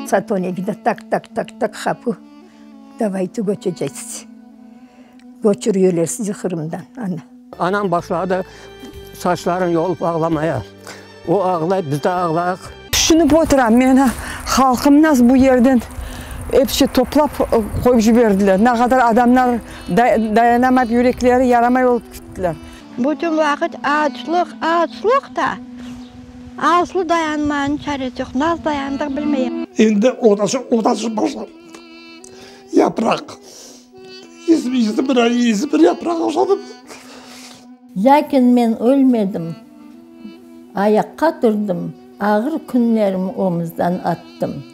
Saat on ekide tak, tak, tak, tak qapu, davayte köçeceksis. Köçürüyorlar sizi Qırımdan, ana. Anam başladı saçlarını yolıp ağlamaya. O ağlay, biz de ağlayıq. Tüşünip oturam, meni halqım nasıl bu yerden episi toplap qoyıp jiberdiler. Ne qadar adamlar dayanamayıp yürekleri yaramay olıp kettiler. Bütün vaqıt açlıq, açlıq da, aslı dayanmanıñ çaresi yoq. Nasıl dayandıq bilmeyim. Endi odaşı, odaşı başlandı. Yapraq. İzmir, bir yapraq aşadım. Lâkin men ölmedim, ayaqqa turdım, ağır künlerimi omuzdan attım.